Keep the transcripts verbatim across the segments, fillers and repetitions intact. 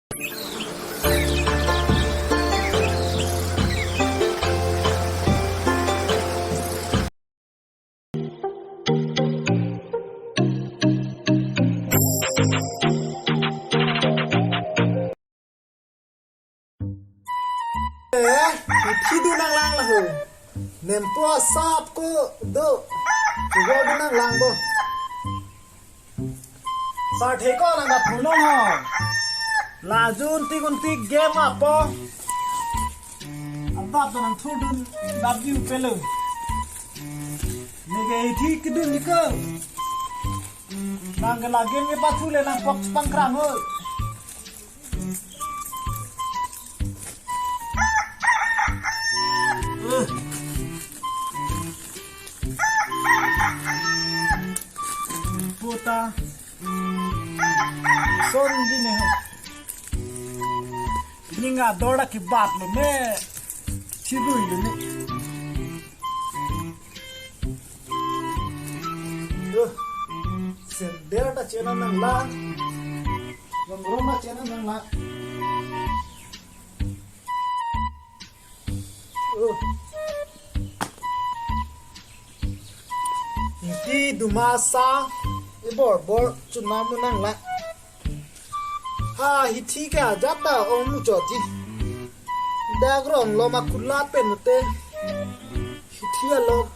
Eh, hithi dun nanglang laho. Nempo asap ko do. Hithi dun nanglang bo. Sarthe ko nang da phone ho. La jun ti kun ti game apo. Abab nang thudun da view pelo. Neke hithi kedun ni ko. Nang ke la game ke pathu le nang pok pangkrang ho. Puta. Son di ne ho. Ini nga dor da kibat lo me. Chirui lo ne. Duh, sender ta chena nanglang. Romrom ta chena nanglang. Uh. Hithi duma sa, ibor bor chunam nanglang. Ha, hithi ke ajat ta ong muchotji. Dak rong lo ma kulat pen te. Hithi along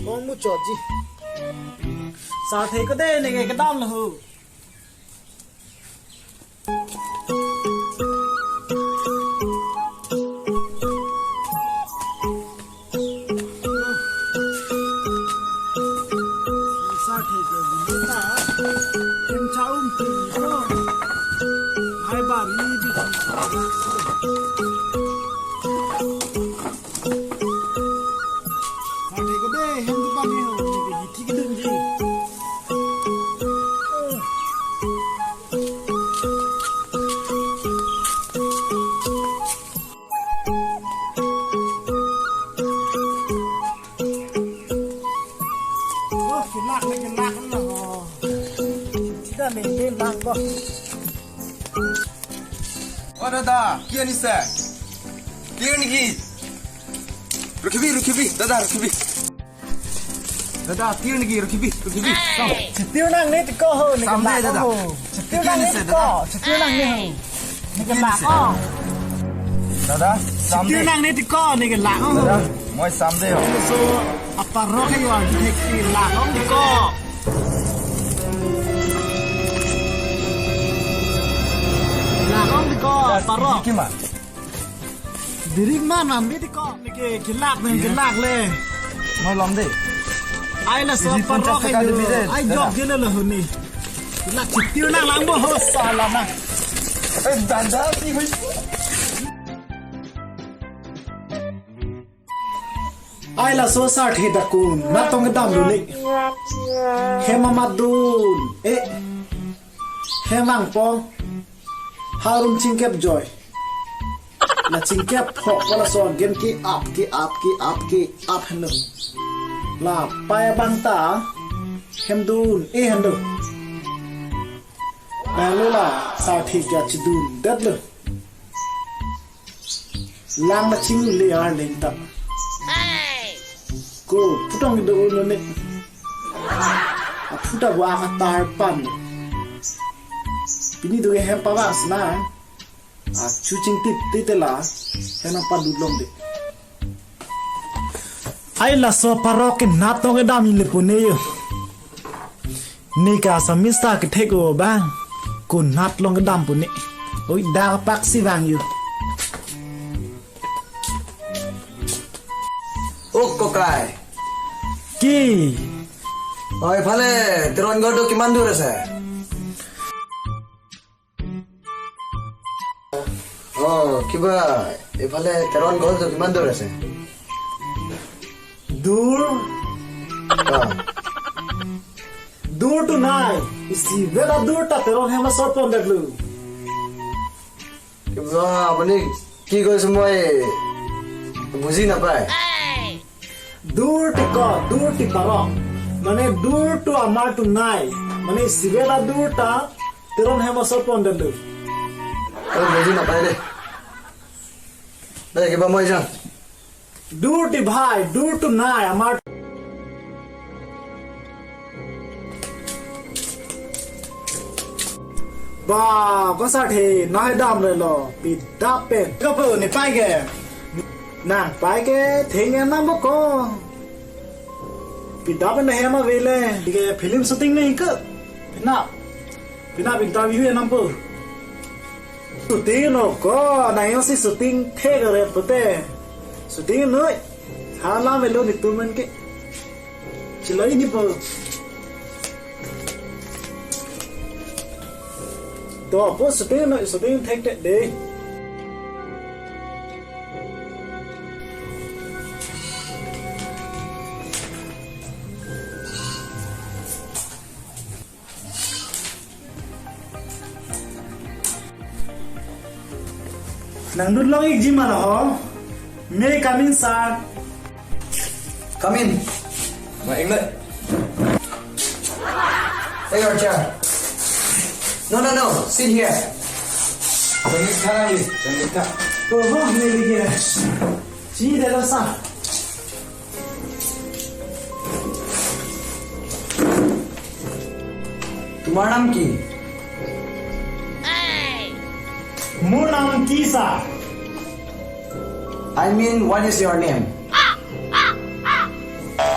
ong muchotji. Sarthe ko de neke kedam lo ho. Sarthe ke bini ta, em chaum tu ko. Hai bari bi. Sarthe ko de, hem tu pani ho, ni ke hithi kedunji. Oh, kelak le kelak lo. Kita le le lang ko. Oh, dada, kiya ni se? Kiya ni ki? Rukhibi, rukhibi, dada, rukhibi. Dada, tir niki, rukhibi, rukhibi. Sam. Chetir nangne ti ko ho, neke lak ho. Samde, dada. Chetir nangne ti ko, chetir nangne ho. Neke lak ho. Dada, samde. Chetir nangne ti ko, neke lak ho. Dada, moi samde ho. So, aparo ke yo architect ti lak ho ti ko. Lak ho ti ko, aparo. Kima? Dirik man man bi ti ko. Neke kelak nang kelak le. Moi lom de. Ai laso parok ke. Ai jok je le lo huni. Kelak chetir nanglang bo ho sala na. Eh, dada si hui. Ai laso sarthe dakun. Natong kedam dun ni. Hem amat dun. Eh. Hem vangpo. Harum chingkep joi. La chingkep phok pala so game ke-ap ke-ap ke-ap ke-ap henlo. La paya bang ta hem dun e henlo. Palo la sarthe ke chedun detlo. Lang maching le arleng ta. Ko putong do ulo ne. Aphuta wa katar pan. Pini do hem pavas na. Achu chingtip titela, hena padulong de. Ai laso parok ke natong kedam le pune yo. Neke Assamese ta kethek o bang. Ko natlong kedam pune. Oi, dak pak si bang yo. O kokai. Ki? Oi, phale Teron Gordo kiman dur ase? Oh, kiba, ephale Teron Gordo kiman dur ase? Dur? Ah. Dur tu nai. Isivet adur ta Teron hem asor pon detlo. Kiba, apuni ki koise moi buji napai. Dur ti ko, dur ti parok. Mane dur tu amar tu nai. Mane isivet adur ta Teron hem asor pon detlo. Oh, buji napai de. Dei, kiba moi jang. Dur ti bhai, dur tu nai, amar. Ba, ko sa the, nai damre lo, pidap pen. Ko po, ne pai ke. Nang pai ke, theng en nam bo ko. Pidap pen hem avele, ke film shooting ne ke. Pina, pina interview en nam po. Shooting no ko, nang jongsi shooting thek ret pute. Shooting noi. Hala melo netum an ke. Chiloi ni po. To po shooting noi, shooting thekthek de. Nangdun long-ikji ma ho? May I come in, sir? Come in. Ma, inglai. Take your chair. No, no, no. Sit here. Changni tha, changni tha. Oh, oh, neli ke. Chini delo, sir. তোমার নাম কি? Mo nam ke, sir? I mean, what is your name?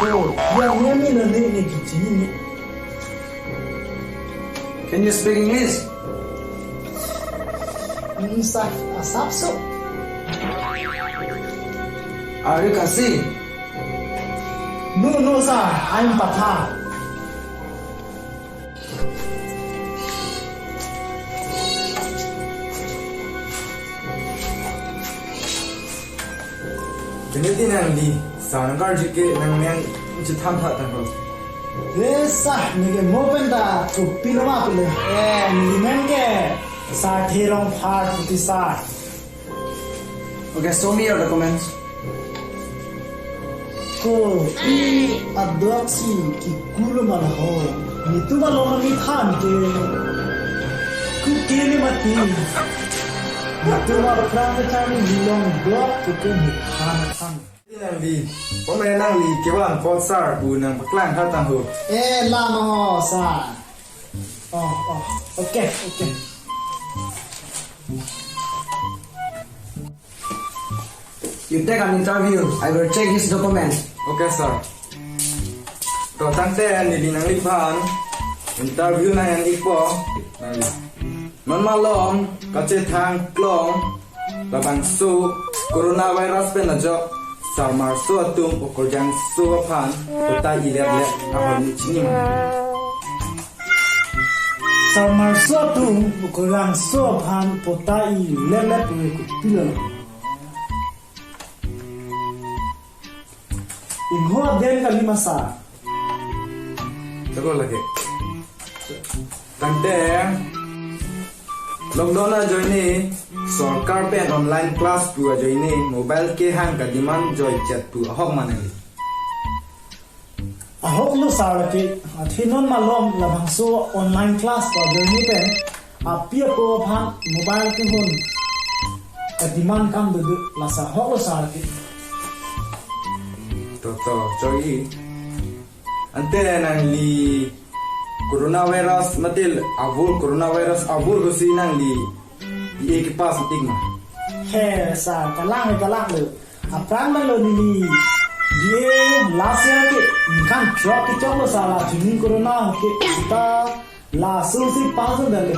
Oh, your name is a name, name, name. Can you speak English? Hmm, sir, asap so. Are you Khasi? No, no, sir. I'm Pathan. Pini ti nangli, sir nangkarju ke nangmen chethan tha tangho. Yes, sir. Neke mo pen ta kopi lo ma pule. Eh, neli men ke Sarthe Rongphar puti, sir. Okay, show me your documents. Ko, i adoksi ki kulo ma ho. Netum along ni than ke. Ku ke ni mati. Netum aphrang ke than ni long dok ke ke ni than than. Nangli, pome nangli kevan pot sir pu nangpaklang tha tangho. Eh, la ma ho, sir. Oh, oh. Okay, okay. You take an interview. I will check his documents. Okay, sir. To tangte neli nangliphan interview nang-en-ikpo. Nangli. Non malom kachethang klong labangso coronavirus pen ajok sarmarso atum okorjangso aphan puta ilet let ahormu chini ma. Sarmarso atum okorjangso aphan puta ilet let pu kopi lo. Ingho aden kali ma sir. Chalo lagi. Tangte lockdown ajoine sorkar pen online class pu ajoine mobile kehang kadiman joichet pu ahok ma nangli? Ahok lo sir ke, athe non malom labangso online class pu ajoine pen api apo aphan mobile kehun kadiman kam dudu, lasi ahok lo sir ke. To, to, choi. Ante nangli coronavirus mate avur, coronavirus avur pusi nangli B A kepass-ik ma? He sir, kalang, kalang lo. Aphrang lo neli B A last year ke, ningkan throk kechok lo sir, la chini corona ke sita laso si pass lo dale.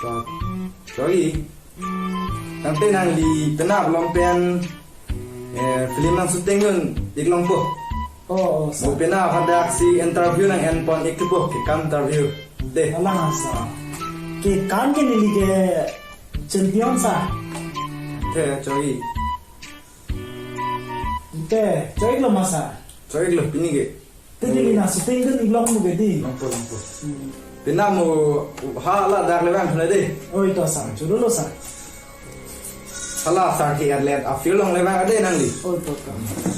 To, choi. Tangte nangli penap along pen, eh, film nangshooting dun-ik longpo. Oh, oh, sir. Mo penap hadaksi interview nang-enpon-ik thupo, kekam interview. De. Alang, sir. Kekam ke neli ke champion, sir. Te, choi. Te, choi lo ma sir. Choi lo, pini ke. Te neli nangshooting dun-ik long mu ke di. Longpo, longpo. Hmm. Penap mo hala dak le vang khana de. Oi to sir, choro lo sir. Hala sir ke atlet a-field along le vang de nangli. Oi to to.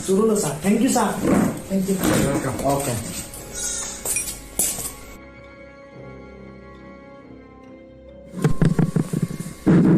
Choro lo sir. Thank you sir. Thank you. Welcome. Okay.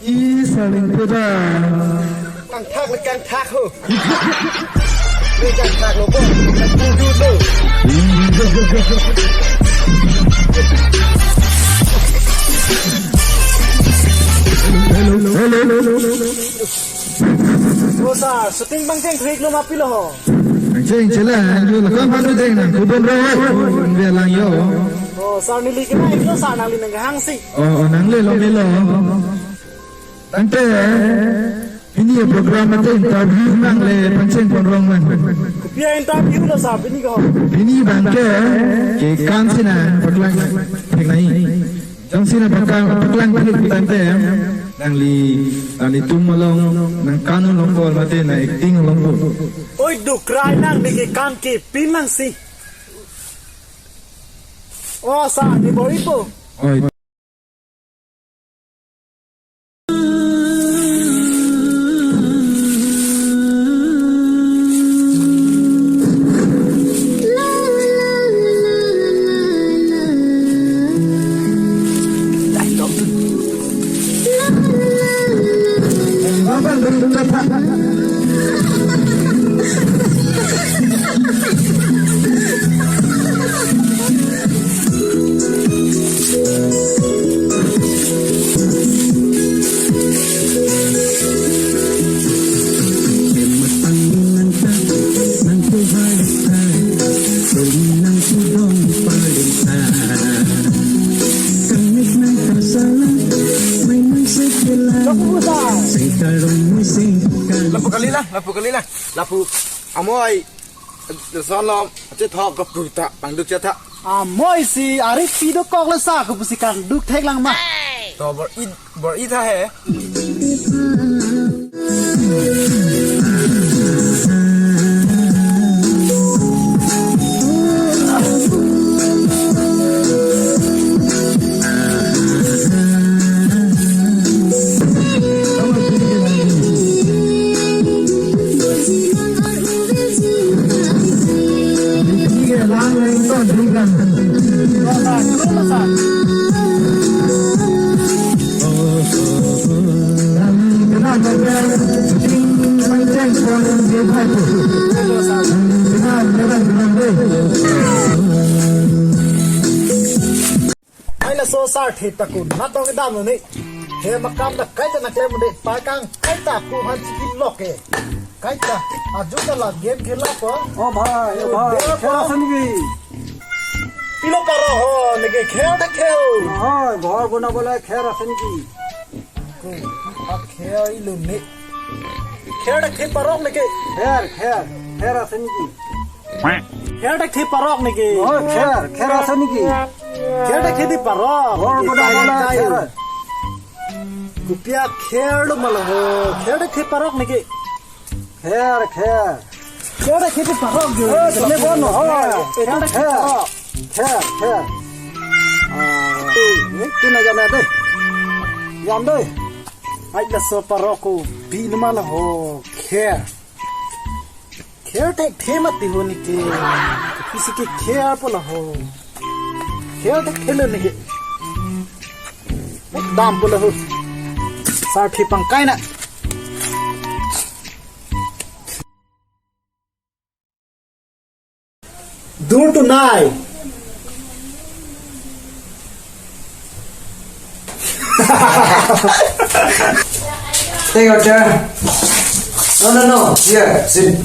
Ih, saling peda. Kangthak le kangthak ho. Le kangthak lo bo. Kangthak lo. Hello, hello, hello, hello. O sir, shooting bang cheng thik lo ma pilo ho? Cheng chela, yo lakam panu deng nang, kubon ro, kubon ve lang yo. O sir, neli kena iklo sir, nangli nang hangsi. O, o, nangle lo melo. Tangte, pini program mate interview nangle pangcheng pon rong nang. Kopi a-interview lo sir, pini ko? Pini bangke, ke kansi nang paklang thek nai. Jongsi nang paklang, paklang thek tangte, nangli, nanglitum along, nang kan along bol mate nang acting along bol. Oi, dukrai nang neke kan ke pin nangsi. O sir, ne bor-ipo. Oi. Lapu kali lah, lapu kali lah, lapu. Amoi, son lo, chethok kapu ta, pangduk chetha. Amoi si, ari pido kok le sa, kapusi kangduk thek lang ma. To bor-i, bor-i tha he. Ai laso sar the ta kun, natong kedam lo ne. He makam ta kaita na klem de, pakang kaita ku han chiki lok ke. Kaita, aju ta la game khela po. O bhai, o bhai, de po. Kher ase niki? Pilo paro ho, neke kher de kher. Bhai, ghor banabole kher ase niki? Ko, a kher ilo ne. Kher de kher parok neke. Kher, kher, kher ase niki? Kher de kher parok neke. O, kher, kher ase niki? Kher de kher di parok. Ghor banabole kher. Kopi a kher lo ma laho. Kher de kher parok neke. Kher, kher. Kher de kher di parok jo. Eh, tene bon ho. Kher de kher parok. Kher, kher. Ah, eh, ni tina jam de. Jam de. Ai laso parok kopi lo ma laho. Kher. Kher thekthe mati ho neke. Kopi si ke kher po laho. Kher thekthe lo neke. Dam po laho. Sar the pangkai na. Dur tu nai. Take your turn. No, no, no. Here, sit.